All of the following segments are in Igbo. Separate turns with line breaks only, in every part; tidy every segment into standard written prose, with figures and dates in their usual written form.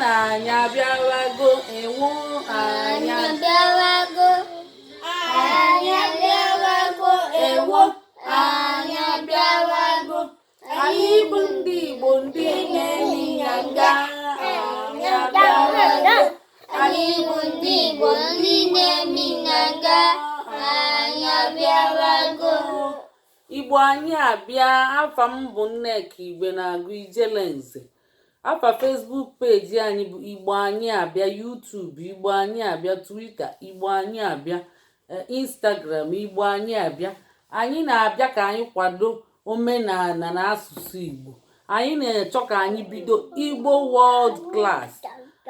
Na anyị abịawago, ewo, anyị
abịawago. Anyị abịawago,
ewo,
anyị abịawago.
Anyị bụ ndị Igbo, ndị na-eme ịnyanga. Anyị abịawago.
Anyị bụ ndị Igbo, ndị na-eme ịnyanga. Anyị abịawago.
Igbo anyị abịa. Afa m bụ Nneka Igwe na-agụ Ijelenze. Afa Facebook page anyị bụ Igbo Anyị Abịa, YouTube Igbo Anyị Abịa, Twitter Igbo Anyị Abịa, Instagram Igbo Anyị Abịa. Anyị na-abịa ka anyị kwado omenala na asụsụ Igbo. Anyị na-achọ ka anyị bido Igbo World Class.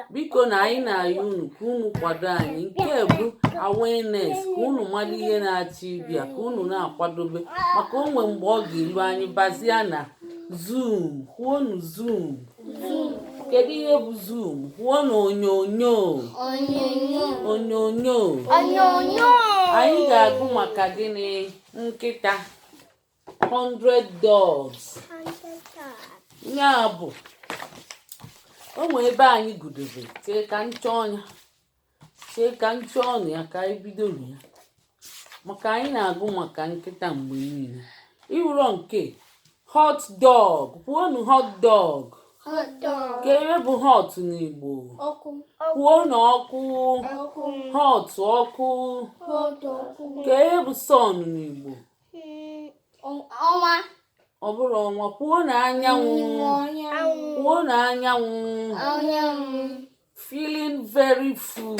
Biko, na anyị na-ayọ unu ka unu kwado anyị. Nke bụ awareness, ka unu mara ihe na-achọ ịbịa, ka unu na-akwadobe maka onwe mgbe ọ ga-elu anyị bazia na Zoom. Kwuonu Zoom. Kedu ihe bụ Zoom? Kwuonu onyonyo.
Onyonyo.
Onyonyo.
Onyonyo.
Anyị ga-agụ maka gịnị? Nkịta 100 dogs. Ya bụ, o nwee ebe anyị gụdebe. Chee ka nchọ ọnya, chee ka nchọ ọnụ ya, ka anyị bido ya, maka anyị na-agụ maka nkịta mgbe niile. Ịhụrọ nke hot dog? Kwuonu hot dog.
Hot dog.
Ka ebe bụ hot n'Igbo?
Ọkụ.
Kwuonu ọkụ.
Ọkụ.
Hot, ọkụ.
Hot, ọkụ.
Ka ebe bụ sun n'Igbo?
Ọnwa.
Ọ bụrụ ọnwa, kwuo na anyanwụ.
Anyanwụ.
Kwuo na anyanwụ.
Anyanwụ.
Feeling very full.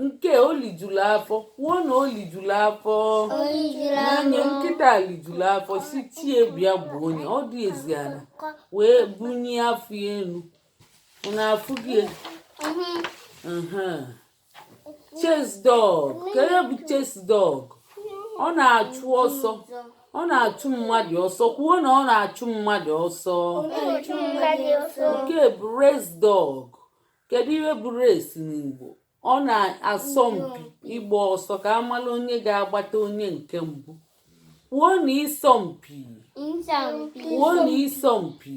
Nke o lijuru afọ. Kwuo na o lijuru afọ. N'anya nkịta lijuru afọ, si tie bịa gbuo onye ọ dị ezi ala wee bunye afọ ya elu. Unu afụghị? Chase dog. Ka ihe bụ chase dog? Ọ na-achụ ọsọ, ọ na-achụ mmadụ ọsọ. Kwuo na ọ na-achụ mmadụ ọsọ. Nke bụ race dog. Kedu ihe bụ race n'Igbo? Ọ na-asọ mpi ịgba ọsọ ka a mara onye ga-agbata onye nke mbụ. Kwuo na ịsọ mpi. Kwuo na ịsọ mpi.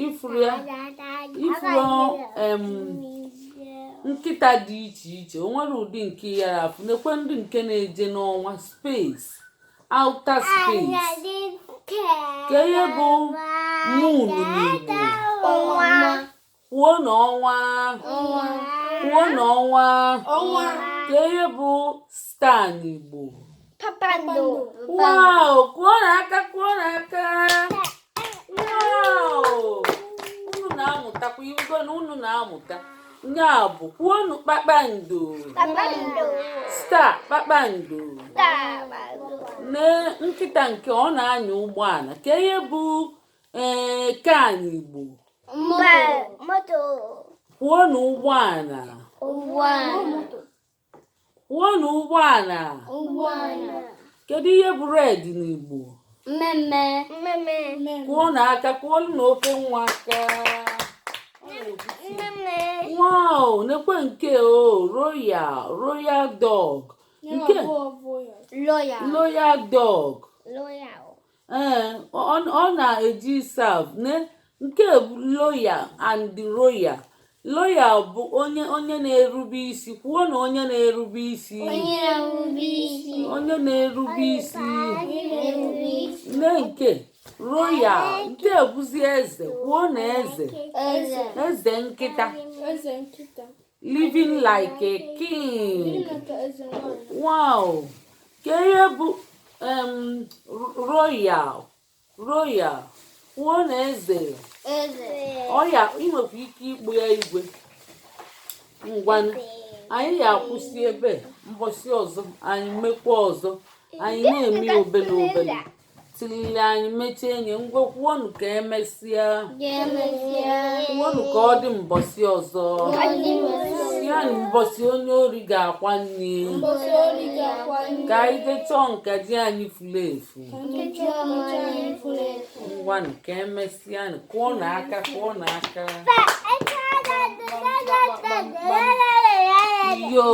Ifuru ya, ifuru nkịta dị iche iche. O nwere ụdị nke yara afụ. Nekwe ndị nke na-eje n'ọnwa, space, outer space. Ka ihe bụ moon n'Igbo? Kwuo na ọnwa. Kwuo na ọnwa. Ka ihe bụ star n'Igbo?
Kpakpando.
Wow! Kụọ n'aka, kụọ n'aka. Wow! Unu na-amụtakwa iwugo na unu na-amụta. Ya bụ, kwuonu kpakpando.
Kpakpando.
Star, kpakpando.
Kpakpando.
Nee nkịta nke ọ na-anya ụgbọala. Ka ihe bụ car n'Igbo?
Moto.
Kwuonu ụgbọala.
Ụgbọala.
Kwuonu ụgbọala.
Ụgbọala.
Kedu ihe bụ red n'Igbo?
Mmemme. Mmemme.
Kụọ n'aka, kụọlụ na oke nwa aka.
Mmemme.
Wow, nekwe nke o royal, royal dog. Nke
Loyal.
Loyal dog.
Loyal.
Ee, ọ na-eji serve ne. Nke bụ loyal and royal. Loyal bụ onye na-erube isi. Kwuo na onye na-erube isi.
Onye na-erube isi.
Onye na-erube isi.
Onye na-erube isi.
Nne nke royal, nke bụzi eze. Kwuo na eze.
Eze.
Eze nkịta.
Eze nkịta.
Living like a king.
Ka eze nwanyị.
Wow! Ka ihe bụ royal? Royal, kwuo na eze.
Eze.
Ọya, ị nwekwa ike ikpu ya igwe. Ngwanụ, anyị ga-akwụsị ebe mbọsị ọzọ anyị mekwa ọzọ. Anyị na-eme ya obele obele tilili anyị mechie enyi. Ngwa, kwuonụ ka emesịa.
Ga-emesịa.
Kwuonụ ka ọ dị mbọsị ọzọ. Sianụ mbọsị onye ori ga-akwa nne.
Mbọsị ori ga-akwa nne.
Ka anyị jee chọọ nkaji anyị furu efu.
Nkechi ọmachi anyị furu efu.
Ngwanụ, ka emesịanụ. Kụọ n'aka, kụọ n'aka. Iyo.